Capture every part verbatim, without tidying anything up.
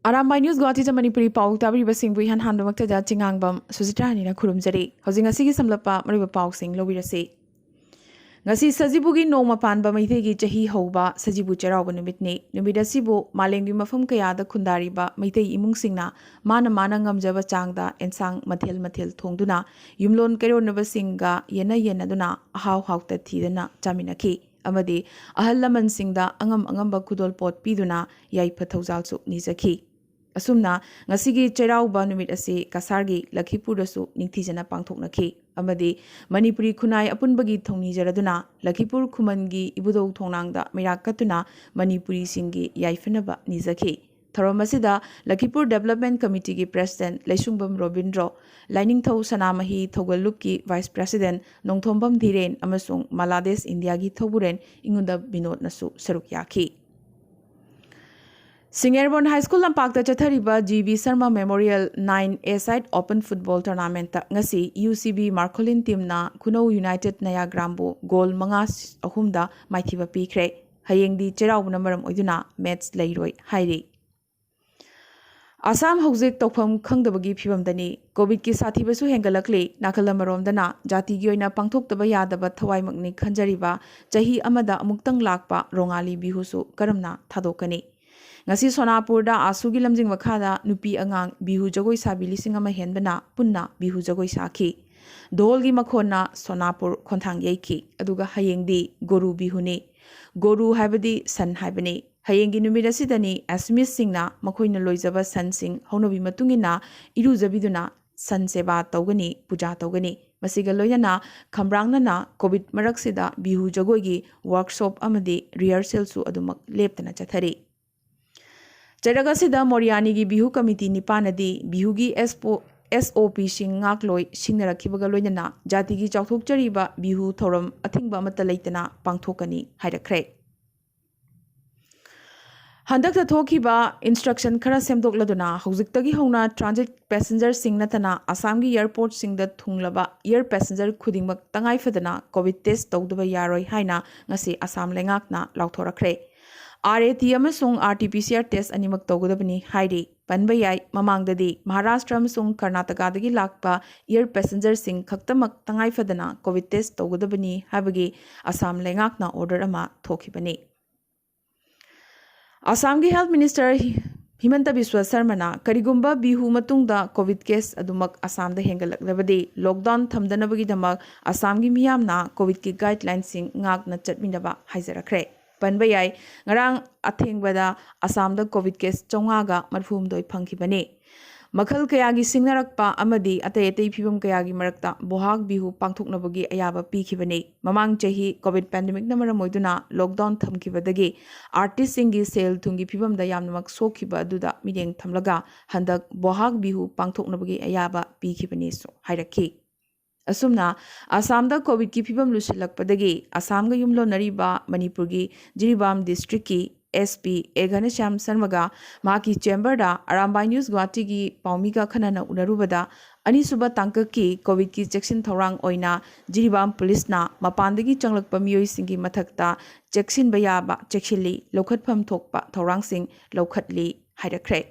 Arambai news ꯒꯨꯋꯥꯍꯥꯇꯤꯗ Manipuri ꯄꯥꯎ ꯇꯥꯕꯤꯔꯤꯕꯁꯤꯡꯕꯨ ꯏꯍꯥꯟ ꯍꯥꯟꯕꯃꯛꯇꯗ ꯆꯤꯉꯥꯡꯕꯝ ꯁꯨꯖꯤꯇ꯭ꯔꯥꯅꯤꯅ ꯈꯨꯔꯨꯝꯖꯔꯤ꯫ ꯍꯧꯖꯤꯛ ꯉꯁꯤꯒꯤ ꯁꯝꯂꯞꯄ ꯃꯔꯨꯑꯣꯏꯕ ꯄꯥꯎꯁꯤꯡ ꯂꯧꯕꯤꯔꯁꯤ꯫ ꯉꯁꯤ ꯁꯖꯤꯕꯨꯒꯤ ꯅꯣꯡꯃ ꯄꯥꯟꯕ ꯃꯩꯇꯩꯒꯤ ꯆꯍꯤ ꯍꯧꯕ ꯁꯖꯤꯕꯨ ꯆꯩꯔꯥꯎꯕ ꯅꯨꯃꯤꯠꯅꯤ꯫ ꯅꯨꯃꯤꯠ ꯑꯁꯤꯕꯨ ꯃꯥꯂꯦꯝꯒꯤ ꯃꯐꯝ ꯀꯌꯥꯗ ꯈꯨꯟꯗꯥꯔꯤꯕ ꯃꯩꯇꯩ ꯏꯃꯨꯡꯁꯤꯡꯅ ꯃꯥꯅ ꯃꯥꯅ ꯉꯝꯖꯕ ꯆꯥꯡꯗ ꯑꯦꯟꯁꯥꯡ ꯃꯊꯦꯜ ꯃꯊꯦꯜ ꯊꯣꯡꯗꯨꯅ ꯌꯨꯝꯂꯣꯟ ꯀꯩꯔꯣꯟꯅꯕꯁꯤꯡꯒ ꯌꯦꯟꯅ ꯌꯦꯟꯅꯗꯨꯅ ꯑꯍꯥꯎ ꯍꯥꯎꯇ ꯊꯤꯗꯅ ꯆꯥꯃꯤꯟꯅꯈꯤ ꯑꯃꯗꯤ ꯑꯍꯜ ꯂꯃꯟꯁꯤꯡꯗ ꯑꯉꯝ ꯑꯉꯝꯕ ꯈꯨꯗꯣꯜꯄꯣꯠ ꯄꯤꯗꯨꯅ ꯌꯥꯏꯐ ꯊꯧꯖꯥꯜꯁꯨ ꯅꯤꯖꯈꯤ꯫ ꯑꯁꯨꯝꯅ ꯉꯁꯤꯒꯤ ꯆꯩꯔꯥꯎꯕ ꯅꯨꯃꯤꯠ ꯑꯁꯤ ꯀꯁꯥꯔꯒꯤ ꯂꯈꯤꯄꯨꯔꯗꯁꯨ ꯅꯤꯡꯊꯤꯖꯅ ꯄꯥꯡꯊꯣꯛꯅꯈꯤ ꯑꯃꯗꯤ ꯃꯅꯤꯄꯨꯔꯤ ꯈꯨꯟꯅꯥꯏ ꯑꯄꯨꯟꯕꯒꯤ ꯊꯧꯅꯤꯖꯔꯗꯨꯅ ꯂꯈꯤꯄꯨꯔ ꯈꯨꯃꯟꯒꯤ ꯏꯕꯨꯙꯧ ꯊꯣꯡꯅꯥꯡꯗ ꯃꯩꯔꯥ ꯀꯠꯇꯨꯅ ꯃꯅꯤꯄꯨꯔꯤꯁꯤꯡꯒꯤ ꯌꯥꯏꯐꯅꯕ ꯅꯤꯖꯈꯤ꯫ ꯊꯧꯔꯝ ꯑꯁꯤꯗ ꯂꯈꯤꯄꯨꯔ ꯗꯦꯕꯂꯞꯃꯦꯟ ꯀꯃꯤꯇꯤꯒꯤ ꯄ꯭ꯔꯦꯁꯤꯗꯦꯟꯠ ꯂꯩꯁꯨꯡꯕꯝ ꯔꯣꯕꯤꯟꯗ꯭ꯔꯣ, ꯂꯥꯏꯅꯤꯡꯊꯧ ꯁꯅꯥꯃꯍꯤ ꯊꯧꯒꯜꯂꯨꯞꯀꯤ ꯚꯥꯏꯁ ꯄ꯭ꯔꯦꯁꯤꯗꯦꯟꯠ ꯅꯣꯡꯊꯣꯝꯕꯝ ꯙꯤꯔꯦꯟ ꯑꯃꯁꯨꯡ ꯃꯂꯥꯗꯦꯁ ꯏꯟꯗꯤꯌꯥꯒꯤ ꯊꯧꯕꯨꯔꯦꯟ ꯏꯉꯨꯟꯗ ꯕꯤꯅꯣꯗꯅꯁꯨ ꯁꯔꯨꯛ ꯌꯥꯈꯤ꯫ ꯁꯤꯡꯉꯦꯔꯕꯣꯟ ꯍꯥꯏ ꯁ꯭ꯀꯨꯜ ꯂꯝꯄꯥꯛꯇ ꯆꯠꯊꯔꯤꯕ G B Sharma memorial nine a side open football ꯇꯣꯔꯅꯥꯃꯦꯟꯠꯇ ꯉꯁꯤ ꯌꯨ ꯁꯤ ꯕꯤ ꯃꯥꯔꯈꯣꯂꯤꯟ ꯇꯤꯝꯅ ꯈꯨꯅꯧ ꯌꯨꯅꯥꯏꯇꯦꯗ ꯅꯌꯥꯒ꯭ꯔꯥꯝꯕꯨ ꯒꯣꯜ ꯃꯉꯥ ꯑꯍꯨꯝꯗ ꯃꯥꯏꯊꯤꯕ ꯄꯤꯈ꯭ꯔꯦ꯫ ꯍꯌꯦꯡꯗꯤ ꯆꯩꯔꯥꯎꯕꯅ ꯃꯔꯝ ꯑꯣꯏꯗꯨꯅ ꯃꯦꯠꯆ ꯂꯩꯔꯣꯏ ꯍꯥꯏꯔꯤ꯫ ꯑꯁꯥꯝ ꯍꯧꯖꯤꯛ ꯇꯧꯐꯝ ꯈꯪꯗꯕꯒꯤ ꯐꯤꯕꯝꯗꯅꯤ꯫ ꯀꯣꯚꯤꯗꯀꯤ ꯁꯥꯊꯤꯕꯁꯨ ꯍꯦꯟꯒꯠꯂꯛꯂꯤ꯫ ꯅꯥꯀꯜ ꯑꯃꯔꯣꯝꯗꯅ ꯖꯥꯇꯤꯒꯤ ꯑꯣꯏꯅ ꯄꯥꯡꯊꯣꯛꯇꯕ ꯌꯥꯗꯕ ꯊꯋꯥꯏꯃꯛꯅꯤ ꯈꯟꯖꯔꯤꯕ ꯆꯍꯤ ꯑꯃꯗ ꯑꯃꯨꯛꯇꯪ ꯂꯥꯛꯄ ꯔꯣꯉꯥꯂꯤ ꯕꯤꯍꯨꯁꯨ ꯀꯔꯝꯅ ꯊꯥꯗꯣꯛꯀꯅꯤ? ꯉꯁꯤ ꯁꯣꯅꯥꯄꯨꯔꯗ ꯑꯥꯁꯨꯒꯤ ꯂꯝꯖꯤꯡ ꯃꯈꯥꯗ ꯅꯨꯄꯤ ꯑꯉꯥꯡ ꯕꯤꯍꯨ ꯖꯒꯣꯏ ꯁꯥꯕꯤ ꯂꯤꯁꯤꯡ ꯑꯃ ꯍꯦꯟꯕꯅ ꯄꯨꯟꯅ ꯕꯤꯍꯨ ꯖꯒꯣꯏ ꯁꯥꯈꯤ꯫ ꯙꯣꯜꯒꯤ ꯃꯈꯣꯟꯅ ꯁꯣꯅꯥꯄꯨꯔ ꯈꯣꯟꯊꯥꯡ ꯌꯩꯈꯤ꯫ ꯑꯗꯨꯒ ꯍꯌꯦꯡꯗꯤ ꯒꯣꯔꯨ ꯕꯤꯍꯨꯅꯤ꯫ ꯒꯣꯔꯨ ꯍꯥꯏꯕꯗꯤ ꯁꯟ ꯍꯥꯏꯕꯅꯤ꯫ ꯍꯌꯦꯡꯒꯤ ꯅꯨꯃꯤꯠ ꯑꯁꯤꯗꯅꯤ ꯑꯦꯁꯃꯤꯁꯁꯤꯡꯅ ꯃꯈꯣꯏꯅ ꯂꯣꯏꯖꯕ ꯁꯟꯁꯤꯡ ꯍꯧꯅꯕꯤ ꯃꯇꯨꯡ ꯏꯟꯅ ꯏꯔꯨꯖꯕꯤꯗꯨꯅ ꯁꯟ ꯁꯦꯕꯥ ꯇꯧꯒꯅꯤ, ꯄꯨꯖꯥ ꯇꯧꯒꯅꯤ꯫ ꯃꯁꯤꯒ ꯂꯣꯏꯅꯅ ꯈꯝꯕ꯭ꯔꯥꯡꯅꯅ ꯀꯣꯚꯤꯗ ꯃꯔꯛꯁꯤꯗ ꯕꯤꯍꯨ ꯖꯒꯣꯏꯒꯤ ꯋꯥꯔꯛꯁꯣꯞ ꯑꯃꯗꯤ ꯔꯤꯍꯔꯁꯦꯜꯁꯨ ꯑꯗꯨꯃꯛ ꯂꯦꯞꯇꯅ ꯆꯠꯊꯔꯤ꯫ ꯆꯩꯔꯛ ꯑꯁꯤꯗ ꯃꯣꯔꯤꯌꯥꯅꯤꯒꯤ ꯕꯤꯍꯨ ꯀꯃꯤꯇꯤ ꯅꯤꯄꯥꯟꯅꯗꯤ ꯕꯤꯍꯨꯒꯤ ꯑꯦꯁ ꯑꯣ ꯄꯤꯁꯤꯡ ꯉꯥꯛꯂꯣꯏ ꯁꯤꯡꯅꯔꯛꯈꯤꯕꯒ ꯂꯣꯏꯅꯅ ꯖꯥꯇꯤꯒꯤ ꯆꯥꯎꯊꯣꯛꯆꯔꯤꯕ ꯕꯤꯍꯨ ꯊꯧꯔꯝ ꯑꯊꯤꯡꯕ ꯑꯃꯠꯇ ꯂꯩꯇꯅ ꯄꯥꯡꯊꯣꯛꯀꯅꯤ ꯍꯥꯏꯔꯛꯈ꯭ꯔꯦ꯫ ꯍꯟꯗꯛꯇ ꯊꯣꯛꯈꯤꯕ ꯏꯟꯁꯇ꯭ꯔꯛꯁꯟ ꯈꯔ ꯁꯦꯝꯗꯣꯛꯂꯗꯨꯅ ꯍꯧꯖꯤꯛꯇꯒꯤ ꯍꯧꯅ ꯇ꯭ꯔꯥꯟꯖꯤꯠ ꯄꯦꯁꯦꯟꯖꯔꯁꯤꯡ ꯅꯠꯇꯅ ꯑꯁꯥꯝꯒꯤ ꯑꯦꯌꯔꯄꯣꯔꯠꯁꯤꯡꯗ ꯊꯨꯡꯂꯕ ꯑꯦꯌꯔ ꯄꯦꯁꯦꯟꯖꯔ ꯈꯨꯗꯤꯡꯃꯛ ꯇꯉꯥꯏ ꯐꯗꯅ ꯀꯣꯚꯤꯗ ꯇꯦꯁ ꯇꯧꯗꯕ ꯌꯥꯔꯣꯏ ꯍꯥꯏꯅ ꯉꯁꯤ ꯑꯁꯥꯝ ꯂꯩꯉꯥꯛꯅ ꯂꯥꯎꯊꯣꯔꯛꯈ꯭ꯔꯦ꯫ RAT ꯑꯃꯁꯨꯡ RT-PCR test ꯑꯅꯤꯃꯛ ꯇꯧꯒꯗꯕꯅꯤ ꯍꯥꯏꯔꯤ꯫ ꯄꯟꯕ ꯌꯥꯏ, ꯃꯃꯥꯡꯗꯗꯤ ꯃꯍꯥꯔꯥꯁꯇ꯭ꯔ ꯑꯃꯁꯨꯡ ꯀꯔꯅꯥꯇꯀꯥꯗꯒꯤ ꯂꯥꯛꯄ air passengerꯁꯤꯡ ꯈꯛꯇꯃꯛ ꯇꯉꯥꯏ ꯐꯗꯅ COVID test ꯇꯧꯒꯗꯕꯅꯤ ꯍꯥꯏꯕꯒꯤ ꯑꯁꯥꯝ ꯂꯩꯉꯥꯛꯅ order ꯑꯃ ꯊꯣꯛꯈꯤꯕꯅꯤ꯫ ꯑꯁꯥꯝꯒꯤ Health Minister ꯍꯤ-, ꯍꯤꯃꯟꯇ ꯕꯤꯁ꯭ꯋ ꯁꯔꯃꯅ ꯀꯔꯤꯒꯨꯝꯕ ꯕꯤꯍꯨ ꯃꯇꯨꯡꯗ COVID case ꯑꯗꯨꯃꯛ ꯑꯁꯥꯝꯗ ꯍꯦꯟꯒꯠꯂꯛꯂꯕꯗꯤ lockdown ꯊꯝꯗꯅꯕꯒꯤꯗꯃꯛ ꯑꯁꯥꯝꯒꯤ ꯃꯤꯌꯥꯝꯅ COVIDꯀꯤ guidelineꯁꯤꯡ ꯉꯥꯛꯅ ꯆꯠꯃꯤꯟꯅꯕ ꯍꯥꯏꯖꯔꯛꯈ꯭ꯔꯦ꯫ ꯄꯟꯕ ꯌꯥꯏ, ꯉꯔꯥꯡ ꯑꯊꯦꯡꯕꯗ ꯑꯁꯥꯝꯗ COVID case ꯆꯥꯝꯃꯉꯥꯒ ꯃꯔꯤꯐꯨꯍꯨꯝꯗꯣꯏ ꯐꯪꯈꯤꯕꯅꯤ꯫ ꯃꯈꯜ ꯀꯌꯥꯒꯤ ꯁꯤꯡꯅꯔꯛꯄ ꯑꯃꯗꯤ ꯑꯇꯩ ꯑꯇꯩ ꯐꯤꯕꯝ ꯀꯌꯥꯒꯤ ꯃꯔꯛꯇ ꯕꯣꯍꯥꯛ ꯕꯤꯍꯨ ꯄꯥꯡꯊꯣꯛꯅꯕꯒꯤ ꯑꯌꯥꯕ ꯄꯤꯈꯤꯕꯅꯤ꯫ ꯃꯃꯥꯡ ꯆꯍꯤ COVID pandemicꯅ ꯃꯔꯝ ꯑꯣꯏꯗꯨꯅ lockdown ꯊꯝꯈꯤꯕꯗꯒꯤ artistꯁꯤꯡꯒꯤ ꯁꯦꯜ ꯊꯨꯝꯒꯤ ꯐꯤꯕꯝꯗ ꯌꯥꯝꯅꯃꯛ ꯁꯣꯛꯈꯤꯕ ꯑꯗꯨꯗ ꯃꯤꯠꯌꯦꯡ ꯊꯝꯂꯒ ꯍꯟꯗꯛ ꯕꯣꯍꯥꯛ ꯕꯤꯍꯨ ꯄꯥꯡꯊꯣꯛꯅꯕꯒꯤ ꯑꯌꯥꯕ ꯄꯤꯈꯤꯕꯅꯤꯁꯨ ꯍꯥꯏꯔꯛꯈꯤ꯫ ꯑꯁꯨꯝꯅ ꯑꯁꯥꯝꯗ COVIDꯀꯤ ꯐꯤꯕꯝ ꯂꯨꯁꯤꯜꯂꯛꯄꯗꯒꯤ ꯑꯁꯥꯝꯒ ꯌꯨꯝꯂꯣꯟꯅꯔꯤꯕ ꯃꯅꯤꯄꯨꯔꯒꯤ ꯖꯤꯔꯤꯕꯥꯝ districtꯀꯤ SP ꯑꯦ ꯘꯅꯁ꯭ꯌꯥꯝ ꯁꯔꯃꯒ ꯃꯍꯥꯛꯀꯤ chamberꯗ ꯑꯔꯥꯝꯕꯥꯏ News ꯒꯨꯋꯥꯍꯥꯇꯤꯒꯤ ꯄꯥꯎꯃꯤꯒ ꯈꯟꯅꯅ ꯎꯅꯔꯨꯕꯗ, ꯑꯅꯤꯁꯨꯕ ꯇꯥꯡꯀꯛꯀꯤ COVIDꯀꯤ ꯆꯦꯛꯁꯤꯟ ꯊꯧꯔꯥꯡ ꯑꯣꯏꯅ ꯖꯤꯔꯤꯕꯥꯝ ꯄꯨꯂꯤꯁꯅ ꯃꯄꯥꯟꯗꯒꯤ ꯆꯪꯂꯛꯄ ꯃꯤꯑꯣꯏꯁꯤꯡꯒꯤ ꯃꯊꯛꯇ ꯆꯦꯛꯁꯤꯟꯕ ꯌꯥꯕ ꯆꯦꯛꯁꯤꯜꯂꯤ, ꯂꯧꯈꯠꯐꯝ ꯊꯣꯛꯄ ꯊꯧꯔꯥꯡꯁꯤꯡ ꯂꯧꯈꯠꯂꯤ ꯍꯥꯏꯔꯛꯈ꯭ꯔꯦ꯫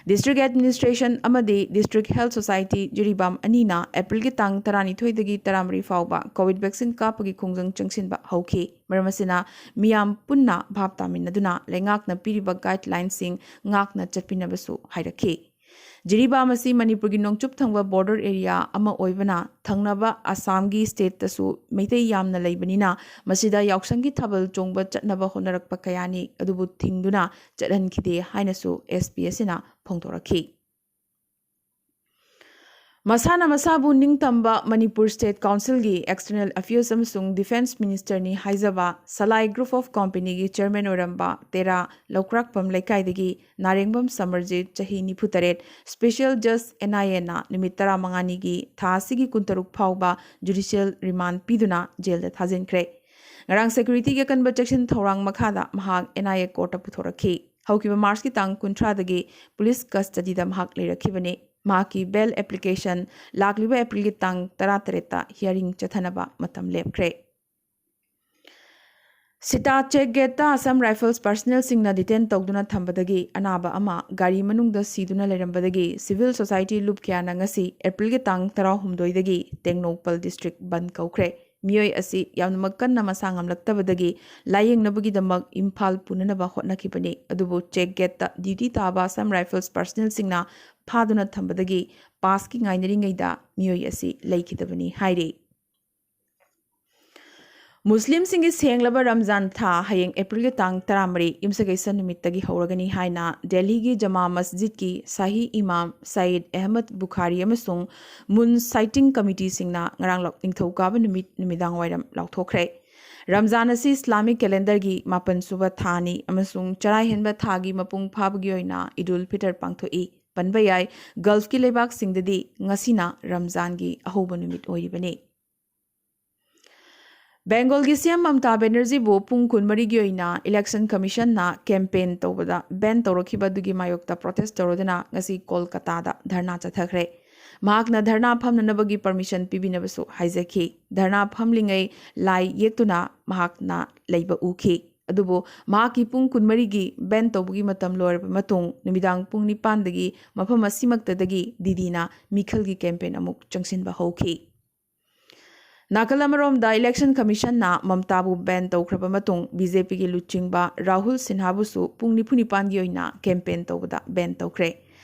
District Administration ꯑꯃꯗꯤ District Health Society ꯖꯤꯔꯤꯕꯥꯝ ꯑꯅꯤꯅ ꯑꯦꯄ꯭ꯔꯤꯜꯒꯤ ꯇꯥꯡ ꯇꯔꯥꯅꯤꯊꯣꯏꯗꯒꯤ ꯇꯔꯥꯃꯔꯤ ꯐꯥꯎꯕ COVID vaccine ꯀꯥꯞꯄꯒꯤ ꯈꯣꯡꯖꯪ ꯆꯪꯁꯤꯟꯕ ꯍꯧꯈꯤ꯫ ꯃꯔꯝ ꯑꯁꯤꯅ ꯃꯤꯌꯥꯝ ꯄꯨꯟꯅ ꯚꯥꯞ ꯇꯥꯃꯤꯟꯅꯗꯨꯅ ꯂꯩꯉꯥꯛꯅ ꯄꯤꯔꯤꯕ guidelineꯁꯤꯡ ꯉꯥꯛꯅ ꯆꯠꯄꯤꯅꯕꯁꯨ ꯍꯥꯏꯔꯛꯈꯤ꯫ ꯖꯤꯔꯤꯕꯥꯝ ꯑꯁꯤ ꯃꯅꯤꯄꯨꯔꯒꯤ ꯅꯣꯡꯆꯨꯞ ꯊꯪꯕ border area ꯑꯃ ꯑꯣꯏꯕꯅ ꯊꯪꯅꯕ ꯑꯁꯥꯝꯒꯤ stateꯇꯁꯨ ꯃꯩꯇꯩ ꯌꯥꯝꯅ ꯂꯩꯕꯅꯤꯅ ꯃꯁꯤꯗ ꯌꯥꯎꯁꯪꯒꯤ ꯊꯥꯕꯜ ꯆꯣꯡꯕ ꯆꯠꯅꯕ ꯍꯣꯠꯅꯔꯛꯄ ꯀꯌꯥꯅꯤ, ꯑꯗꯨꯕꯨ ꯊꯤꯡꯗꯨꯅ ꯆꯠꯍꯟꯈꯤꯗꯦ ꯍꯥꯏꯅꯁꯨ SP ꯑꯁꯤꯅ ꯐꯣꯡꯗꯣꯔꯛꯈꯤ꯫ ꯃꯁꯥꯅ ꯃꯁꯥꯕꯨ ꯅꯤꯡꯇꯝꯕ ꯃꯅꯤꯄꯨꯔ State Councilꯒꯤ External Affairs ꯑꯃꯁꯨꯡ Defence Ministerꯅꯤ ꯍꯥꯏꯖꯕ ꯁꯂꯥꯏ Group of Companyꯒꯤ chairman ꯑꯣꯏꯔꯝꯕ ꯇꯦꯔꯥ ꯂꯧꯀ꯭ꯔꯥꯛꯄꯝ ꯂꯩꯀꯥꯏꯗꯒꯤ ꯅꯥꯔꯦꯡꯕꯝ ꯁꯃꯔꯖꯤꯠ, ꯆꯍꯤ ꯅꯤꯐꯨꯇꯔꯦꯠ, special judge NIAꯅ ꯅꯨꯃꯤꯠ ꯇꯔꯥꯃꯉꯥꯅꯤꯒꯤ ꯊꯥ ꯑꯁꯤꯒꯤ ꯀꯨꯟꯇꯔꯨꯛ ꯐꯥꯎꯕ judicial remand ꯄꯤꯗꯨꯅ ꯖꯦꯜꯗ ꯊꯥꯖꯤꯟꯈ꯭ꯔꯦ꯫ ꯉꯔꯥꯡ securityꯒꯤ ꯑꯀꯟꯕ ꯆꯦꯛꯁꯤꯟ ꯊꯧꯔꯥꯡ ꯃꯈꯥꯗ ꯃꯍꯥꯛ NIA courtꯇ ꯄꯨꯊꯣꯔꯛꯈꯤ꯫ ꯍꯧꯈꯤꯕ ꯃꯥꯔꯆꯀꯤ ꯇꯥꯡ ꯀꯨꯟꯊ꯭ꯔꯥꯗꯒꯤ police custodyꯗ ꯃꯍꯥꯛ ꯂꯩꯔꯛꯈꯤꯕꯅꯤ꯫ ꯃꯍꯥꯛꯀꯤ bail application ꯂꯥꯛꯂꯤꯕ ꯑꯦꯄ꯭ꯔꯤꯜꯒꯤ ꯇꯥꯡ ꯇꯔꯥꯇꯔꯦꯠꯇ hearing ꯆꯠꯊꯅꯕ ꯃꯇꯝ ꯂꯦꯞꯈ꯭ꯔꯦ꯫ ꯁꯤꯇꯥ ꯆꯦꯛ ꯒꯦꯠꯇ ꯑꯁꯥꯝ ꯔꯥꯏꯐꯜꯁ ꯄꯔꯁꯅꯦꯜꯁꯤꯡꯅ ꯗꯤꯇꯦꯟ ꯇꯧꯗꯨꯅ ꯊꯝꯕꯗꯒꯤ ꯑꯅꯥꯕ ꯑꯃ ꯒꯥꯔꯤ ꯃꯅꯨꯡꯗ ꯁꯤꯗꯨꯅ ꯂꯩꯔꯝꯕꯗꯒꯤ ꯁꯤꯚꯤꯜ ꯁꯣꯁꯥꯏꯇꯤ ꯂꯨꯞ ꯀꯌꯥꯅ ꯉꯁꯤ ꯑꯦꯄ꯭ꯔꯤꯜꯒꯤ ꯇꯥꯡ ꯇꯔꯥꯍꯨꯝꯗꯣꯏꯗꯒꯤ ꯇꯦꯡꯅꯧꯄꯜ ꯗꯤꯁꯇ꯭ꯔꯤꯛ ꯕꯟꯗ ꯀꯧꯈ꯭ꯔꯦ꯫ ꯃꯤꯑꯣꯏ ꯑꯁꯤ ꯌꯥꯝꯅꯃꯛ ꯀꯟꯅ ꯃꯁꯥ ꯉꯝꯂꯛꯇꯕꯗꯒꯤ ꯂꯥꯌꯦꯡꯅꯕꯒꯤꯗꯃꯛ ꯏꯝꯐꯥꯜ ꯄꯨꯅꯅꯕ ꯍꯣꯠꯅꯈꯤꯕꯅꯤ꯫ ꯑꯗꯨꯕꯨ ꯆꯦꯛ ꯒꯦꯠꯇ ꯗ꯭ꯌꯨꯇꯤ ꯇꯥꯕ ꯑꯁꯥꯝ ꯔꯥꯏꯐꯜꯁ ꯄꯔꯁꯅꯦꯜꯁꯤꯡꯅ ꯐꯥꯗꯨꯅ ꯊꯝꯕꯗꯒꯤ ꯄꯥꯁꯀꯤ ꯉꯥꯏꯅꯔꯤꯉꯩꯗ ꯃꯤꯑꯣꯏ ꯑꯁꯤ ꯂꯩꯈꯤꯗꯕꯅꯤ ꯍꯥꯏꯔꯤ꯫ ꯃꯨꯁꯂꯤꯝꯁꯤꯡꯒꯤ ꯁꯦꯡꯂꯕ ꯔꯝꯖꯥꯟ ꯊꯥ ꯍꯌꯦꯡ ꯑꯦꯄ꯭ꯔꯤꯜꯒꯤ ꯇꯥꯡ ꯇꯔꯥꯃꯔꯤ, ꯌꯨꯝꯁꯀꯩꯁ ꯅꯨꯃꯤꯠꯇꯒꯤ ꯍꯧꯔꯒꯅꯤ ꯍꯥꯏꯅ ꯗꯦꯜꯂꯤꯒꯤ ꯖꯃꯥ ꯃꯁꯖꯤꯗꯀꯤ ꯁꯥꯍꯤ ꯏꯃꯥꯝ ꯁꯌꯤꯗ ꯑꯍꯃꯗ ꯕꯨꯈꯥꯔꯤ ꯑꯃꯁꯨꯡ ꯃꯨꯟ ꯁꯥꯏꯇꯤꯡ ꯀꯃꯤꯇꯤꯁꯤꯡꯅ ꯉꯔꯥꯡ ꯂꯧ-, ꯅꯤꯡꯊꯧꯀꯥꯕ ꯅꯨꯃꯤꯠ ꯅꯨꯃꯤꯗꯥꯡꯋꯥꯏꯔꯝ ꯂꯥꯎꯊꯣꯛꯈ꯭ꯔꯦ꯫ ꯔꯝꯖꯥꯟ ꯑꯁꯤ ꯏꯁꯂꯥꯃꯤꯛ ꯀꯦꯂꯦꯟꯗꯔꯒꯤ ꯃꯥꯄꯟ ꯁꯨꯕ ꯊꯥꯅꯤ ꯑꯃꯁꯨꯡ ꯆꯔꯥ ꯍꯦꯟꯕ ꯊꯥꯒꯤ ꯃꯄꯨꯡ ꯐꯥꯕꯒꯤ ꯑꯣꯏꯅ ꯏꯗ ꯎꯜ ꯐꯤꯇꯔ ꯄꯥꯡꯊꯣꯛꯏ꯫ ꯄꯟꯕ ꯌꯥꯏ, ꯒꯜꯐꯀꯤ ꯂꯩꯕꯥꯛꯁꯤꯡꯗꯗꯤ ꯉꯁꯤꯅ ꯔꯝꯖꯥꯟꯒꯤ ꯑꯍꯧꯕ ꯅꯨꯃꯤꯠ ꯑꯣꯏꯔꯤꯕꯅꯤ꯫ ꯕꯦꯡꯒꯣꯜꯒꯤ ꯁꯤ ꯑꯦꯝ ꯃꯝꯇꯥ ꯕꯦꯅꯔꯖꯤꯕꯨ ꯄꯨꯡ ꯀꯨꯟꯃꯔꯤꯒꯤ ꯑꯣꯏꯅ ꯏꯂꯦꯛꯁꯟ ꯀꯃꯤꯁꯟꯅ ꯀꯦꯝꯄꯦꯟ ꯇꯧꯕꯗ ꯕꯦꯟ ꯇꯧꯔꯛꯈꯤꯕ ꯑꯗꯨꯒꯤ ꯃꯥꯌꯣꯛꯇ ꯄ꯭ꯔꯣꯇꯦꯁ ꯇꯧꯔꯗꯨꯅ ꯉꯁꯤ ꯀꯣꯜꯀꯇꯥꯗ ꯙꯔꯅꯥ ꯆꯠꯊꯈ꯭ꯔꯦ꯫ ꯃꯍꯥꯛꯅ ꯙꯔꯅꯥ ꯐꯝꯅꯅꯕꯒꯤ ꯄꯔꯃꯤꯁꯟ ꯄꯤꯕꯤꯅꯕꯁꯨ ꯍꯥꯏꯖꯈꯤ꯫ ꯙꯔꯅꯥ ꯐꯝꯂꯤꯉꯩ ꯂꯥꯏ ꯌꯦꯛꯇꯨꯅ ꯃꯍꯥꯛꯅ ꯂꯩꯕ ꯎꯈꯤ꯫ ꯑꯗꯨꯕꯨ ꯃꯍꯥꯛꯀꯤ ꯄꯨꯡ ꯀꯨꯟꯃꯔꯤꯒꯤ ꯕꯦꯟ ꯇꯧꯕꯒꯤ ꯃꯇꯝ ꯂꯣꯏꯔꯕ ꯃꯇꯨꯡ ꯅꯨꯃꯤꯗꯥꯡ ꯄꯨꯡ ꯅꯤꯄꯥꯟꯗꯒꯤ ꯃꯐꯝ ꯑꯁꯤꯃꯛꯇꯗꯒꯤ ꯗꯤꯗꯤꯅ ꯃꯤꯈꯜꯒꯤ ꯀꯦꯝꯄꯦꯟ ꯑꯃꯨꯛ ꯆꯪꯁꯤꯟꯕ ꯍꯧꯈꯤ꯫ ꯅꯥꯀꯜ ꯑꯃꯔꯣꯝꯗ, ꯏꯂꯦꯛꯁꯟ ꯀꯃꯤꯁꯟꯅ ꯃꯝꯇꯥꯕꯨ ꯕꯦꯟ ꯇꯧꯈ꯭ꯔꯕ ꯃꯇꯨꯡ ꯕꯤ ꯖꯦ ꯄꯤꯒꯤ ꯂꯨꯆꯤꯡꯕ ꯔꯥꯍꯨꯜ ꯁꯤꯟꯍꯥꯕꯨꯁꯨ ꯄꯨꯡ ꯅꯤꯐꯨ ꯅꯤꯄꯥꯟꯒꯤ ꯑꯣꯏꯅ ꯀꯦꯝꯄꯦꯟ ꯇꯧꯕꯗ ꯕꯦꯟ ꯇꯧꯈ꯭ꯔꯦ꯫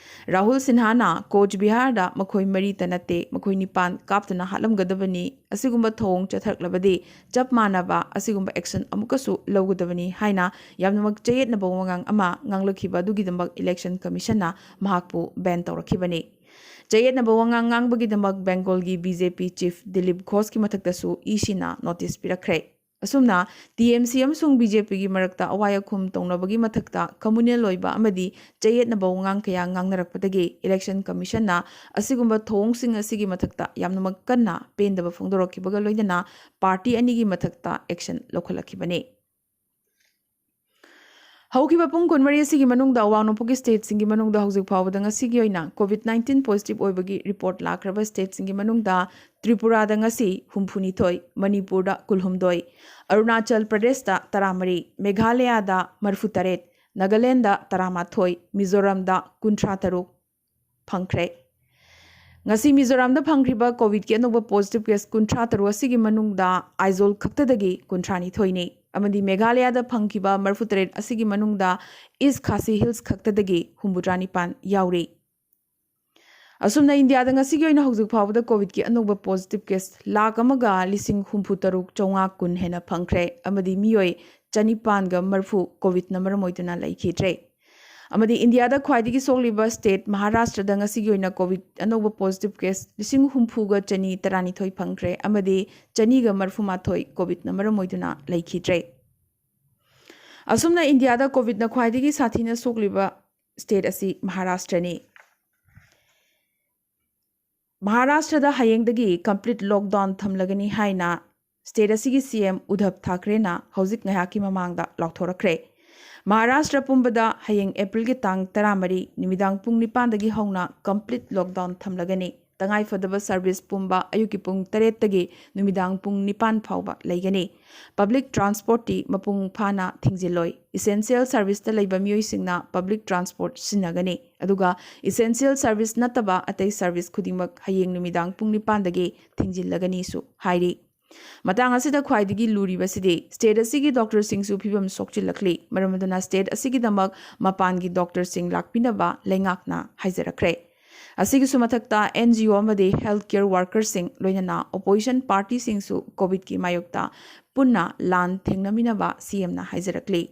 ꯔꯥꯍꯨꯜ ꯁꯤꯟꯍꯥꯅ ꯀꯣꯆ ꯕꯤꯍꯥꯔꯗ ꯃꯈꯣꯏ ꯃꯔꯤꯇ ꯅꯠꯇꯦ, ꯃꯈꯣꯏ ꯅꯤꯄꯥꯟ ꯀꯥꯞꯇꯨꯅ ꯍꯥꯠꯂꯝꯒꯗꯕꯅꯤ, ꯑꯁꯤꯒꯨꯝꯕ ꯊꯧꯑꯣꯡ ꯆꯠꯊꯔꯛꯂꯕꯗꯤ ꯆꯞ ꯃꯥꯟꯅꯕ ꯑꯁꯤꯒꯨꯝꯕ ꯑꯦꯛꯁꯟ ꯑꯃꯨꯛꯀꯁꯨ ꯂꯧꯒꯗꯕꯅꯤ ꯍꯥꯏꯅ ꯌꯥꯝꯅꯃꯛ ꯆꯌꯦꯠꯅꯕ ꯋꯥꯉꯥꯡ ꯑꯃ ꯉꯥꯡꯂꯛꯈꯤꯕ ꯑꯗꯨꯒꯤꯗꯃꯛ ꯏꯂꯦꯛꯁꯟ ꯀꯃꯤꯁꯟꯅ ꯃꯍꯥꯛꯄꯨ ꯕꯦꯟ ꯇꯧꯔꯛꯈꯤꯕꯅꯤ꯫ ꯆꯌꯦꯠꯅꯕ ꯋꯥꯉꯥꯡ ꯉꯥꯡꯕꯒꯤꯗꯃꯛ ꯕꯦꯡꯒꯣꯜꯒꯤ ꯕꯤ ꯖꯦ ꯄꯤ ꯆꯤꯐ ꯗꯤꯂꯤꯞ ꯘꯣꯁꯀꯤ ꯃꯊꯛꯇꯁꯨ ꯏ ꯁꯤꯅ ꯅꯣꯇꯤꯁ ꯄꯤꯔꯛꯈ꯭ꯔꯦ꯫ ꯑꯁꯨꯝꯅ, ꯇꯤ ꯑꯦꯝ ꯁꯤ ꯑꯃꯁꯨꯡ ꯕꯤ ꯖꯦ ꯄꯤꯒꯤ ꯃꯔꯛꯇ ꯑꯋꯥꯏ ꯑꯈꯨꯝ ꯇꯧꯅꯕꯒꯤ ꯃꯊꯛꯇ ꯀꯝꯃꯨꯅꯦꯜ ꯑꯣꯏꯕ ꯑꯃꯗꯤ ꯆꯌꯦꯠꯅꯕ ꯋꯥꯉꯥꯡ ꯀꯌꯥ ꯉꯥꯡꯅꯔꯛꯄꯗꯒꯤ ꯏꯂꯦꯛꯁꯟ ꯀꯃꯤꯁꯟꯅ ꯑꯁꯤꯒꯨꯝꯕ ꯊꯧꯑꯣꯡꯁꯤꯡ ꯑꯁꯤꯒꯤ ꯃꯊꯛꯇ ꯌꯥꯝꯅꯃꯛ ꯀꯟꯅ ꯄꯦꯟꯗꯕ ꯐꯣꯡꯗꯣꯔꯛꯈꯤꯕꯒ ꯂꯣꯏꯅꯅ ꯄꯥꯔꯇꯤ ꯑꯅꯤꯒꯤ ꯃꯊꯛꯇ ꯑꯦꯛꯁꯟ ꯂꯧꯈꯠꯂꯛꯈꯤꯕꯅꯤ꯫ ꯍꯧꯈꯤꯕ ꯄꯨꯡ ꯀꯨꯟꯃꯔꯤ ꯑꯁꯤꯒꯤ ꯃꯅꯨꯡꯗ ꯑꯋꯥꯡ ꯅꯣꯡꯄꯣꯛꯀꯤ ꯁ꯭ꯇꯦꯠꯁꯤꯡꯒꯤ ꯃꯅꯨꯡꯗ ꯍꯧꯖꯤꯛ ꯐꯥꯎꯕꯗ ꯉꯁꯤꯒꯤ ꯑꯣꯏꯅ ꯀꯣꯚꯤꯗ ꯅꯥꯏꯟꯇꯤꯟ ꯄꯣꯖꯤꯇꯤꯚ ꯑꯣꯏꯕꯒꯤ ꯔꯤꯄꯣꯔꯠ ꯂꯥꯛꯈ꯭ꯔꯕ ꯁ꯭ꯇꯦꯠꯁꯤꯡꯒꯤ ꯃꯅꯨꯡꯗ ꯇ꯭ꯔꯤꯄꯨꯔꯥꯗ ꯉꯁꯤ ꯍꯨꯝꯐꯨꯅꯤꯊꯣꯏ, ꯃꯅꯤꯄꯨꯔꯗ ꯀꯨꯟꯍꯨꯝꯗꯣꯏ, ꯑꯔꯨꯅꯥꯆꯜ ꯄ꯭ꯔꯗꯦꯁꯇ ꯇꯔꯥꯃꯔꯤ, ꯃꯦꯘꯥꯂꯌꯥꯗ ꯃꯔꯤꯐꯨꯇꯔꯦꯠ, ꯅꯥꯒꯥꯂꯦꯟꯗ ꯇꯔꯥꯃꯥꯊꯣꯏ, ꯃꯤꯖꯣꯔꯥꯝꯗ ꯀꯨꯟꯊ꯭ꯔꯥ ꯇꯔꯨꯛ ꯐꯪꯈ꯭ꯔꯦ꯫ ꯉꯁꯤ ꯃꯤꯖꯣꯔꯥꯝꯗ ꯐꯪꯈ꯭ꯔꯤꯕ ꯀꯣꯚꯤꯗꯀꯤ ꯑꯅꯧꯕ ꯄꯣꯖꯤꯇꯤꯚ ꯀꯦꯁ ꯀꯨꯟꯊ꯭ꯔꯥ ꯇꯔꯨꯛ ꯑꯁꯤꯒꯤ ꯃꯅꯨꯡꯗ ꯑꯥꯏꯖꯣꯜ ꯈꯛꯇꯗꯒꯤ ꯀꯨꯟꯊ꯭ꯔꯥ ꯅꯤꯊꯣꯏꯅꯤ, ꯑꯃꯗꯤ ꯃꯦꯘꯥꯂꯌꯥꯗ ꯐꯪꯈꯤꯕ ꯃꯔꯤꯐꯨꯇꯔꯦꯠ ꯑꯁꯤꯒꯤ ꯃꯅꯨꯡꯗ ꯏꯁ ꯈꯥꯁꯤ ꯍꯤꯜꯁ ꯈꯛꯇꯗꯒꯤ ꯍꯨꯝꯐꯨꯇꯔꯥ ꯅꯤꯄꯥꯟ ꯌꯥꯎꯔꯤ꯫ ꯑꯁꯨꯝꯅ ꯏꯟꯗꯤꯌꯥꯗ ꯉꯁꯤꯒꯤ ꯑꯣꯏꯅ ꯍꯧꯖꯤꯛ ꯐꯥꯎꯕꯗ ꯀꯣꯚꯤꯗꯀꯤ ꯑꯅꯧꯕ ꯄꯣꯖꯤꯇꯤꯚ ꯀꯦꯁ ꯂꯥꯈ ꯑꯃꯒ ꯂꯤꯁꯤꯡ ꯍꯨꯝꯐꯨ ꯇꯔꯨꯛ ꯆꯥꯝꯃꯉꯥ ꯀꯨꯟ ꯍꯦꯟꯅ ꯐꯪꯈ꯭ꯔꯦ, ꯑꯃꯗꯤ ꯃꯤꯑꯣꯏ ꯆꯅꯤꯄꯥꯟꯒ ꯃꯔꯤꯐꯨ ꯀꯣꯚꯤꯗꯅ ꯃꯔꯝ ꯑꯣꯏꯗꯨꯅ ꯂꯩꯈꯤꯗ꯭ꯔꯦ꯫ ꯑꯃꯗꯤ ꯏꯟꯗꯤꯌꯥꯗ ꯈ꯭ꯋꯥꯏꯗꯒꯤ ꯁꯣꯛꯂꯤꯕ ꯁ꯭ꯇꯦꯠ ꯃꯍꯥꯔꯥꯁꯇ꯭ꯔꯗ ꯉꯁꯤꯒꯤ ꯑꯣꯏꯅ ꯀꯣꯚꯤꯗ ꯑꯅꯧꯕ ꯄꯣꯖꯤꯇꯤꯚ ꯀꯦꯁ ꯂꯤꯁꯤꯡ ꯍꯨꯝꯐꯨꯒ ꯆꯅꯤ ꯇꯔꯥꯅꯤꯊꯣꯏ ꯐꯪꯈ꯭ꯔꯦ, ꯑꯃꯗꯤ ꯆꯅꯤꯒ ꯃꯔꯤꯐꯨ ꯃꯥꯊꯣꯏ ꯀꯣꯚꯤꯗꯅ ꯃꯔꯝ ꯑꯣꯏꯗꯨꯅ ꯂꯩꯈꯤꯗ꯭ꯔꯦ꯫ ꯑꯁꯨꯝꯅ ꯏꯟꯗꯤꯌꯥꯗ ꯀꯣꯚꯤꯗꯅ ꯈ꯭ꯋꯥꯏꯗꯒꯤ ꯁꯥꯊꯤꯅ ꯁꯣꯛꯂꯤꯕ ꯁ꯭ꯇꯦꯠ ꯑꯁꯤ ꯃꯍꯥꯔꯥꯁꯇ꯭ꯔꯅꯤ꯫ ꯃꯍꯥꯔꯥꯁꯇ꯭ꯔꯗ ꯍꯌꯦꯡꯗꯒꯤ ꯀꯝꯄ꯭ꯂꯤꯠ ꯂꯣꯛꯗꯥꯎꯟ ꯊꯝꯂꯒꯅꯤ ꯍꯥꯏꯅ ꯁ꯭ꯇꯦꯠ ꯑꯁꯤꯒꯤ ꯁꯤ ꯑꯦꯝ ꯎꯙꯕ ꯊꯥꯀ꯭ꯔꯦꯅ ꯍꯧꯖꯤꯛ ꯉꯥꯏꯍꯥꯛꯀꯤ ꯃꯃꯥꯡꯗ ꯂꯥꯎꯊꯣꯔꯛꯈ꯭ꯔꯦ꯫ ꯃꯍꯥꯔꯥꯁꯇ꯭ꯔ ꯄꯨꯝꯕꯗ ꯍꯌꯦꯡ ꯑꯦꯄ꯭ꯔꯤꯜꯒꯤ ꯇꯥꯡ ꯇꯔꯥꯃꯔꯤ ꯅꯨꯃꯤꯗꯥꯡ ꯄꯨꯡ ꯅꯤꯄꯥꯟꯗꯒꯤ ꯍꯧꯅ ꯀꯝꯄ꯭ꯂꯤꯠ ꯂꯣꯛꯗꯥꯎꯟ ꯊꯝꯂꯒꯅꯤ꯫ ꯇꯉꯥꯏꯐꯗꯕ ꯁꯔꯚꯤꯁ ꯄꯨꯝꯕ ꯑꯌꯨꯛꯀꯤ ꯄꯨꯡ ꯇꯔꯦꯠꯇꯒꯤ ꯅꯨꯃꯤꯗꯥꯡ ꯄꯨꯡ ꯅꯤꯄꯥꯟ ꯐꯥꯎꯕ ꯂꯩꯒꯅꯤ꯫ ꯄꯕ꯭ꯂꯤꯛ ꯇ꯭ꯔꯥꯟꯁꯄꯣꯔꯠꯇꯤ ꯃꯄꯨꯡ ꯐꯥꯅ ꯊꯤꯡꯖꯤꯜꯂꯣꯏ꯫ ꯏꯁꯦꯟꯁꯤꯌꯦꯜ ꯁꯔꯚꯤꯁꯇ ꯂꯩꯕ ꯃꯤꯑꯣꯏꯁꯤꯡꯅ ꯄꯕ꯭ꯂꯤꯛ ꯇ꯭ꯔꯥꯟꯁꯄꯣꯔꯠ ꯁꯤꯖꯤꯟꯅꯒꯅꯤ, ꯑꯗꯨꯒ ꯏꯁꯦꯟꯁꯤꯌꯦꯜ ꯁꯔꯚꯤꯁ ꯅꯠꯇꯕ ꯑꯇꯩ ꯁꯔꯚꯤꯁ ꯈꯨꯗꯤꯡꯃꯛ ꯍꯌꯦꯡ ꯅꯨꯃꯤꯗꯥꯡ ꯄꯨꯡ ꯅꯤꯄꯥꯟꯗꯒꯤ ꯊꯤꯡꯖꯤꯜꯂꯒꯅꯤꯁꯨ ꯍꯥꯏꯔꯤ꯫ ꯃꯇꯥꯡ ꯑꯁꯤꯗ ꯈ꯭ꯋꯥꯏꯗꯒꯤ ꯂꯨꯔꯤꯕꯁꯤꯗꯤ ꯁ꯭ꯇꯦꯠ ꯑꯁꯤꯒꯤ ꯗꯣꯛꯇꯔꯁꯤꯡꯁꯨ ꯐꯤꯕꯝ ꯁꯣꯛꯆꯤꯜꯂꯛꯂꯤ꯫ ꯃꯔꯝ ꯑꯗꯨꯅ ꯁ꯭ꯇꯦꯠ ꯑꯁꯤꯒꯤꯗꯃꯛ ꯃꯄꯥꯟꯒꯤ ꯗꯣꯛꯇꯔꯁꯤꯡ ꯂꯥꯛꯄꯤꯅꯕ ꯂꯩꯉꯥꯛꯅ ꯍꯥꯏꯖꯔꯛꯈ꯭ꯔꯦ꯫ ꯑꯁꯤꯒꯤꯁꯨ ꯃꯊꯛꯇ ꯑꯦꯟ ꯖꯤ ꯑꯣ ꯑꯃꯗꯤ ꯍꯦꯜꯊ ꯀꯦꯌꯔ ꯋꯥꯔꯀꯔꯁꯤꯡ, ꯂꯣꯏꯅꯅ ꯑꯣꯄꯣꯖꯤꯁꯟ ꯄꯥꯔꯇꯤꯁꯤꯡꯁꯨ ꯀꯣꯚꯤꯗꯀꯤ ꯃꯥꯌꯣꯛꯇ ꯄꯨꯟꯅ ꯂꯥꯟ ꯊꯦꯡꯅꯃꯤꯟꯅꯕ ꯁꯤ ꯑꯦꯝꯅ ꯍꯥꯏꯖꯔꯛꯂꯤ꯫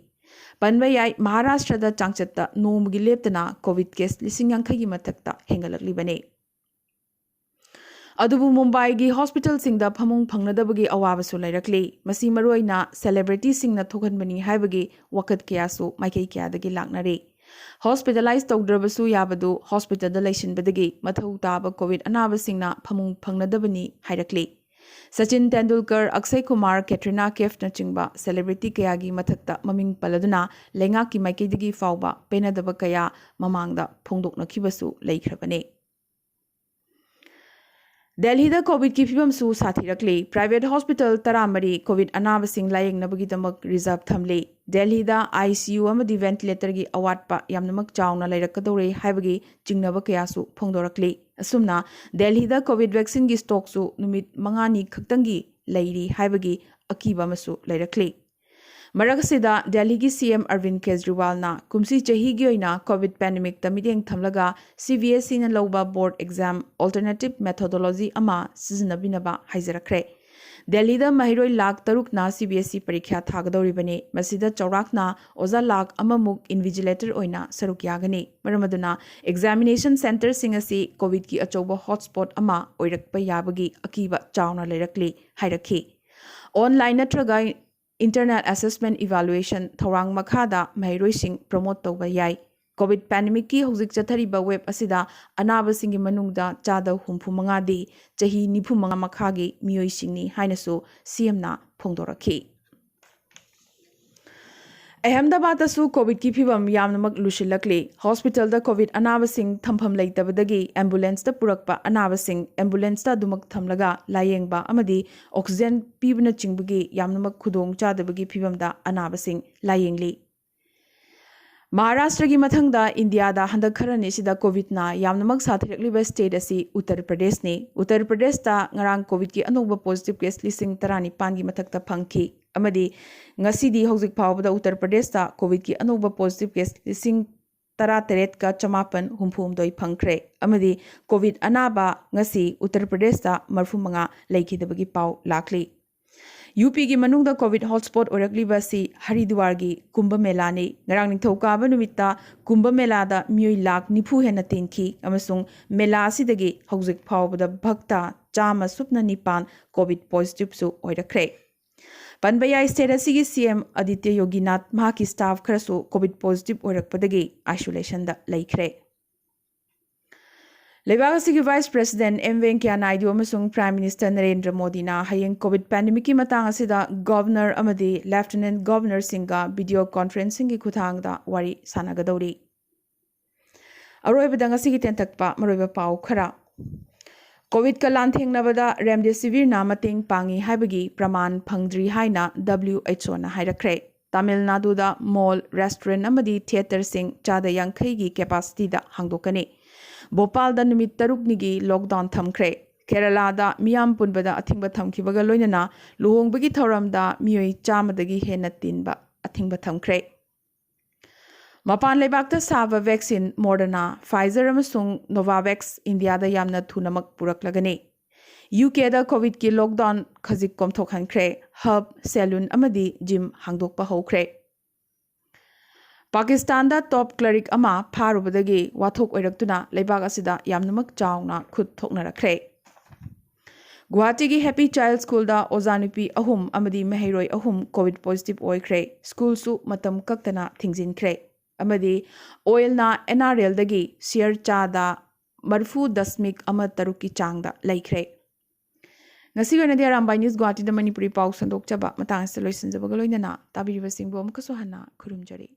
ꯄꯟꯕ ꯌꯥꯏ, ꯃꯍꯥꯔꯥꯁꯇ꯭ꯔꯗ ꯆꯥꯡꯆꯠꯇ ꯅꯣꯡꯃꯒꯤ ꯂꯦꯞꯇꯅ ꯀꯣꯚꯤꯗ ꯀꯦꯁ ꯂꯤꯁꯤꯡ ꯌꯥꯡꯈꯩꯒꯤ ꯃꯊꯛꯇ ꯍꯦꯟꯒꯠꯂꯛꯂꯤꯕꯅꯤ꯫ ꯑꯗꯨꯕꯨ ꯃꯨꯝꯕꯥꯏꯒꯤ ꯍꯣꯁꯄꯤꯇꯥꯜꯁꯤꯡꯗ ꯐꯃꯨꯡ ꯐꯪꯅꯗꯕꯒꯤ ꯑꯋꯥꯕꯁꯨ ꯂꯩꯔꯛꯂꯤ꯫ ꯃꯁꯤ ꯃꯔꯨꯑꯣꯏꯅ ꯁꯦꯂꯦꯕ꯭ꯔꯤꯇꯤꯁꯤꯡꯅ ꯊꯣꯛꯍꯟꯕꯅꯤ ꯍꯥꯏꯕꯒꯤ ꯋꯥꯀꯠ ꯀꯌꯥꯁꯨ ꯃꯥꯏꯀꯩ ꯀꯌꯥꯗꯒꯤ ꯂꯥꯛꯅꯔꯤ꯫ ꯍꯣꯁꯄꯤꯇꯥꯂꯥꯏꯖ ꯇꯧꯗ꯭ꯔꯕꯁꯨ ꯌꯥꯕꯗꯨ ꯍꯣꯁꯄꯤꯇꯥꯜꯗ ꯂꯩꯁꯤꯟꯕꯗꯒꯤ ꯃꯊꯧ ꯇꯥꯕ ꯀꯣꯚꯤꯗ ꯑꯅꯥꯕꯁꯤꯡꯅ ꯐꯃꯨꯡ ꯐꯪꯅꯗꯕꯅꯤ ꯍꯥꯏꯔꯛꯂꯤ꯫ ꯁꯆꯤꯟ ꯇꯦꯟꯗꯨꯜꯀꯔ, ꯑꯛꯁꯌ ꯀꯨꯃꯥꯔ, ꯀꯦꯇ꯭ꯔꯤꯅꯥ ꯀꯦꯐꯅꯆꯤꯡꯕ celebrity ꯀꯌꯥꯒꯤ ꯃꯊꯛꯇ ꯃꯃꯤꯡ ꯄꯜꯂꯗꯨꯅ ꯂꯩꯉꯥꯛꯀꯤ ꯃꯥꯏꯀꯩꯗꯒꯤ ꯐꯥꯎꯕ ꯄꯦꯟꯅꯗꯕ ꯀꯌꯥ ꯃꯃꯥꯡꯗ ꯐꯣꯡꯗꯣꯛꯅꯈꯤꯕꯁꯨ ꯂꯩꯈ꯭ꯔꯕꯅꯤ꯫ ꯗꯦꯜꯍꯤꯗ ꯀꯣꯚꯤꯗꯀꯤ ꯐꯤꯕꯝꯁꯨ ꯁꯥꯊꯤꯔꯛꯂꯤ꯫ Private hospital ꯇꯔꯥꯃꯔꯤ ꯀꯣꯚꯤꯗ ꯑꯅꯥꯕꯁꯤꯡ ꯂꯥꯌꯦꯡꯅꯕꯒꯤꯗꯃꯛ reserve ꯊꯝꯂꯤ꯫ ꯗꯦꯜꯍꯤꯗ ICU ꯑꯃꯗꯤ ventilatorꯒꯤ ꯑꯋꯥꯠꯄ ꯌꯥꯝꯅꯃꯛ ꯆꯥꯎꯅ ꯂꯩꯔꯛꯀꯗꯧꯔꯦ ꯍꯥꯏꯕꯒꯤ ꯆꯤꯡꯅꯕ ꯀꯌꯥꯁꯨ ꯐꯣꯡꯗꯣꯔꯛꯂꯤ꯫ ꯑꯁꯨꯝꯅ ꯗꯦꯜꯍꯤꯗ ꯀꯣꯚꯤꯗ vaccineꯒꯤ stockꯁꯨ ꯅꯨꯃꯤꯠ ꯃꯉꯥꯅꯤ ꯈꯛꯇꯪꯒꯤ ꯂꯩꯔꯤ ꯍꯥꯏꯕꯒꯤ ꯑꯀꯤꯕ ꯑꯃꯁꯨ ꯂꯩꯔꯛꯂꯤ꯫ ꯃꯔꯛ ꯑꯁꯤꯗ ꯗꯦꯜꯍꯤꯒꯤ CM ꯑꯔꯕꯤꯟ ꯀꯦꯖꯔꯤꯋꯥꯜꯅ ꯀꯨꯝꯁꯤ ꯆꯍꯤꯒꯤ ꯑꯣꯏꯅ ꯀꯣꯚꯤꯗ pandemicꯇ ꯃꯤꯠꯌꯦꯡ ꯊꯝꯂꯒ CBSEꯅ ꯂꯧꯕ board exam alternative methodology ꯑꯃ ꯁꯤꯖꯤꯟꯅꯕꯤꯅꯕ ꯍꯥꯏꯖꯔꯛꯈ꯭ꯔꯦ꯫ ꯗꯦꯜꯍꯤꯗ ꯃꯍꯩꯔꯣꯏ ꯂꯥꯈ ꯇꯔꯨꯛꯅ CBSE ꯄꯔꯤꯈ꯭ꯌꯥ ꯊꯥꯒꯗꯧꯔꯤꯕꯅꯤ꯫ ꯃꯁꯤꯗ ꯆꯥꯎꯔꯥꯛꯅ ꯑꯣꯖꯥ ꯂꯥꯈ ꯑꯃꯃꯨꯛ invigilator ꯑꯣꯏꯅ ꯁꯔꯨꯛ ꯌꯥꯒꯅꯤ꯫ ꯃꯔꯝ ꯑꯗꯨꯅ examination centreꯁꯤꯡ ꯑꯁꯤ ꯀꯣꯚꯤꯗꯀꯤ ꯑꯆꯧꯕ hotspot ꯑꯃ ꯑꯣꯏꯔꯛꯄ ꯌꯥꯕꯒꯤ ꯑꯀꯤꯕ ꯆꯥꯎꯅ ꯂꯩꯔꯛꯂꯤ ꯍꯥꯏꯔꯛꯈꯤ꯫ Online ꯅꯠꯇ꯭ꯔꯒ internal assessment evaluation ꯊꯧꯔꯥꯡ ꯃꯈꯥꯗ ꯃꯍꯩꯔꯣꯏꯁꯤꯡ promote ꯇꯧꯕ ꯌꯥꯏ꯫ ꯀꯣꯚꯤꯗ pandemicꯀꯤ ꯍꯧꯖꯤꯛ ꯆꯠꯊꯔꯤꯕ wave ꯑꯁꯤꯗ ꯑꯅꯥꯕꯁꯤꯡꯒꯤ ꯃꯅꯨꯡꯗ ꯆꯥꯗ ꯍꯨꯝꯐꯨ ꯃꯉꯥꯗꯤ ꯆꯍꯤ ꯅꯤꯐꯨ ꯃꯉꯥ ꯃꯈꯥꯒꯤ ꯃꯤꯑꯣꯏꯁꯤꯡꯅꯤ ꯍꯥꯏꯅꯁꯨ CMꯅ ꯐꯣꯡꯗꯣꯔꯛꯈꯤ꯫ ꯑꯍꯃꯗꯥꯕꯥꯗꯇꯁꯨ ꯀꯣꯚꯤꯗꯀꯤ ꯐꯤꯕꯝ ꯌꯥꯝꯅꯃꯛ ꯂꯨꯁꯤꯜꯂꯛꯂꯤ꯫ Hospitalꯗ ꯀꯣꯚꯤꯗ ꯑꯅꯥꯕꯁꯤꯡ ꯊꯝꯐꯝ ꯂꯩꯇꯕꯗꯒꯤ ambulanceꯇ ꯄꯨꯔꯛꯄ ꯑꯅꯥꯕꯁꯤꯡ ambulanceꯇ ꯑꯗꯨꯃꯛ ꯊꯝꯂꯒ ꯂꯥꯌꯦꯡꯕ ꯑꯃꯗꯤ oxygen ꯄꯤꯕꯅꯆꯤꯡꯕꯒꯤ ꯌꯥꯝꯅꯃꯛ ꯈꯨꯗꯣꯡ ꯆꯥꯗꯕꯒꯤ ꯐꯤꯕꯝꯗ ꯑꯅꯥꯕꯁꯤꯡ ꯂꯥꯌꯦꯡꯂꯤ꯫ ꯃꯍꯥꯔꯥꯁꯇ꯭ꯔꯒꯤ ꯃꯊꯪꯗ ꯏꯟꯗꯤꯌꯥꯗ ꯍꯟꯗꯛ ꯈꯔꯅꯤꯁꯤꯗ ꯀꯣꯚꯤꯗꯅ ꯌꯥꯝꯅꯃꯛ ꯁꯥꯊꯤꯔꯛꯂꯤꯕ state ꯑꯁꯤ ꯎꯠꯇꯔ ꯄ꯭ꯔꯗꯦꯁꯅꯤ꯫ ꯎꯠꯇꯔ ꯄ꯭ꯔꯗꯦꯁꯇ ꯉꯔꯥꯡ ꯀꯣꯚꯤꯗꯀꯤ ꯑꯅꯧꯕ positive case ꯂꯤꯁꯤꯡ ꯇꯔꯥꯅꯤꯄꯥꯟꯒꯤ ꯃꯊꯛꯇ ꯐꯪꯈꯤ ꯑꯃꯗꯤ ꯉꯁꯤꯗꯤ ꯍꯧꯖꯤꯛ ꯐꯥꯎꯕꯗ ꯎꯠꯇꯔ ꯄ꯭ꯔꯗꯦꯁꯇ ꯀꯣꯚꯤꯗꯀꯤ ꯑꯅꯧꯕ positive case ꯂꯤꯁꯤꯡ ꯇꯔꯥꯇꯔꯦꯠꯀ ꯆꯃꯥꯄꯟ ꯍꯨꯝꯐꯨꯍꯨꯝꯗꯣꯏ ꯐꯪꯈ꯭ꯔꯦ ꯑꯃꯗꯤ ꯀꯣꯚꯤꯗ ꯑꯅꯥꯕ ꯉꯁꯤ ꯎꯠꯇꯔ ꯄ꯭ꯔꯗꯦꯁꯇ ꯃꯔꯐꯨꯃꯉꯥ ꯂꯩꯈꯤꯗꯕꯒꯤ ꯄꯥꯎ ꯂꯥꯛꯂꯤ꯫ UPꯒꯤ ꯃꯅꯨꯡꯗ ꯀꯣꯚꯤꯗ hotspot ꯑꯣꯏꯔꯛꯂꯤꯕ ꯑꯁꯤ ꯍꯔꯤꯗ꯭ꯋꯥꯔꯒꯤ ꯀꯨꯝꯚ ꯃꯦꯂꯥꯅꯤ꯫ ꯉꯔꯥꯡ ꯅꯤꯡꯊꯧꯀꯥꯕ ꯅꯨꯃꯤꯠꯇ ꯀꯨꯝꯚ ꯃꯦꯂꯥꯗ ꯃꯤꯑꯣꯏ ꯂꯥꯈ ꯅꯤꯐꯨ ꯍꯦꯟꯅ ꯇꯤꯟꯈꯤ ꯑꯃꯁꯨꯡ ꯃꯦꯂꯥ ꯑꯁꯤꯗꯒꯤ ꯍꯧꯖꯤꯛ ꯐꯥꯎꯕꯗ ꯚꯛꯇ ꯆꯥꯝꯃ ꯁꯨꯞꯅ ꯅꯤꯄꯥꯟ ꯀꯣꯚꯤꯗ positiveꯁꯨ ꯑꯣꯏꯔꯛꯈ꯭ꯔꯦ꯫ ꯄꯟꯕ ꯌꯥꯏ, state ꯑꯁꯤꯒꯤ CM ꯑꯗꯤꯇ꯭ꯌ ꯌꯣꯒꯤꯅꯥꯊ ꯃꯍꯥꯛꯀꯤ staff ꯈꯔꯁꯨ ꯀꯣꯚꯤꯗ positive ꯑꯣꯏꯔꯛꯄꯗꯒꯤ isolationꯗ ꯂꯩꯈ꯭ꯔꯦ꯫ ꯂꯩꯕꯥꯛ ꯑꯁꯤꯒꯤ Vice President ꯑꯦꯝ ꯚꯦꯡꯀꯌꯥ ꯅꯥꯏꯗꯨ ꯑꯃꯁꯨꯡ Prime Minister ꯅꯔꯦꯟꯗ꯭ꯔ ꯃꯣꯗꯤꯅ ꯍꯌꯦꯡ COVID pandemic ꯀꯤ ꯃꯇꯥꯡ ꯑꯁꯤꯗ Governor ꯑꯃꯗꯤ Lieutenant Governor ꯁꯤꯡꯒ video conferencing ꯒꯤ ꯈꯨꯠꯊꯥꯡꯗ ꯋꯥꯔꯤ ꯁꯥꯟꯅꯒꯗꯧꯔꯤ꯫ ꯑꯔꯣꯏꯕꯗ ꯉꯁꯤꯒꯤ ꯇꯦꯟꯊꯛꯄ ꯃꯔꯨꯑꯣꯏꯕ ꯄꯥꯎ ꯈꯔ꯫ COVID ꯀ ꯂꯥꯟꯊꯦꯡꯅꯕꯗ Remdesivir ꯅ ꯃꯇꯦꯡ ꯄꯥꯡꯉꯤ ꯍꯥꯏꯕꯒꯤ ꯄ꯭ꯔꯃꯥꯟ ꯐꯪꯗ꯭ꯔꯤ ꯍꯥꯏꯅ W H O ꯅ ꯍꯥꯏꯔꯛꯈ꯭ꯔꯦ꯫ ꯇꯥꯃꯤꯜ ꯅꯥꯗꯨꯗ mall, restaurant ꯑꯃꯗꯤ theatre ꯁꯤꯡ ꯆꯥꯗ ꯌꯥꯡꯈꯩꯒꯤ capacity ꯗ ꯍꯥꯡꯗꯣꯛꯀꯅꯤ꯫ ꯚꯣꯄꯥꯜꯗ ꯅꯨꯃꯤꯠ ꯇꯔꯨꯛꯅꯤꯒꯤ lockdown ꯊꯝꯈ꯭ꯔꯦ꯫ ꯀꯦꯔꯂꯥꯗ ꯃꯤꯌꯥꯝ ꯄꯨꯟꯕꯗ ꯑꯊꯤꯡꯕ ꯊꯝꯈꯤꯕꯒ ꯂꯣꯏꯅꯅ ꯂꯨꯍꯣꯡꯕꯒꯤ ꯊꯧꯔꯝꯗ ꯃꯤꯑꯣꯏ ꯆꯥꯝꯃꯗꯒꯤ ꯍꯦꯟꯅ ꯇꯤꯟꯕ ꯑꯊꯤꯡꯕ ꯊꯝꯈ꯭ꯔꯦ꯫ ꯃꯄꯥꯟ ꯂꯩꯕꯥꯛꯇ ꯁꯥꯕ vaccine Moderna, Pfizer ꯑꯃꯁꯨꯡ Novavax ꯏꯟꯗꯤꯌꯥꯗ ꯌꯥꯝꯅ ꯊꯨꯅꯃꯛ ꯄꯨꯔꯛꯂꯒꯅꯤ꯫ ꯌꯨ ꯀꯦꯗ COVID ꯀꯤ lockdown ꯈꯖꯤꯛ ꯀꯣꯝꯊꯣꯛꯍꯟꯈ꯭ꯔꯦ꯫ Hub, salon ꯑꯃꯗꯤ gym ꯍꯥꯡꯗꯣꯛꯄ ꯍꯧꯈ꯭ꯔꯦ꯫ ꯄꯥꯀꯤꯁꯇꯥꯟꯗ top cleric ꯑꯃ ꯐꯥꯔꯨꯕꯗꯒꯤ ꯋꯥꯊꯣꯛ ꯑꯣꯏꯔꯛꯇꯨꯅ ꯂꯩꯕꯥꯛ ꯑꯁꯤꯗ ꯌꯥꯝꯅꯃꯛ ꯆꯥꯎꯅ ꯈꯨꯠ ꯊꯣꯛꯅꯔꯛꯈ꯭ꯔꯦ꯫ ꯒꯨꯋꯥꯍꯥꯇꯤꯒꯤ Happy Child School ꯗ ꯑꯣꯖꯥ ꯅꯨꯄꯤ ꯑꯍꯨꯝ ꯑꯃꯗꯤ ꯃꯍꯩꯔꯣꯏ ꯑꯍꯨꯝ COVID positive ꯑꯣꯏꯈ꯭ꯔꯦ꯫ School ꯁꯨ ꯃꯇꯝ ꯀꯛꯇꯅ ꯊꯤꯡꯖꯤꯟꯈ꯭ꯔꯦ꯫ ꯑꯃꯗꯤ oil ꯅ N R L ꯗꯒꯤ share ꯆꯥꯗ ꯃꯔꯤꯐꯨ ꯗꯁꯃꯤꯛ ꯑꯃ ꯇꯔꯨꯛꯀꯤ ꯆꯥꯡꯗ ꯂꯩꯈ꯭ꯔꯦ꯫ ꯉꯁꯤꯒꯤ ꯑꯣꯏꯅꯗꯤ ꯑꯔꯥꯝꯕꯥꯏ News ꯒꯨꯋꯥꯍꯥꯇꯤꯗ ꯃꯅꯤꯄꯨꯔꯤ ꯄꯥꯎ ꯁꯟꯗꯣꯛꯆꯕ ꯃꯇꯥꯡ ꯑꯁꯤꯗ ꯂꯣꯏꯁꯤꯟꯖꯕꯒ ꯂꯣꯏꯅꯅ ꯇꯥꯕꯤꯔꯤꯕꯁꯤꯡꯕꯨ ꯑꯃꯨꯛꯀꯁꯨ ꯍꯟꯅ ꯈꯨꯔꯨꯝꯖꯔꯤ꯫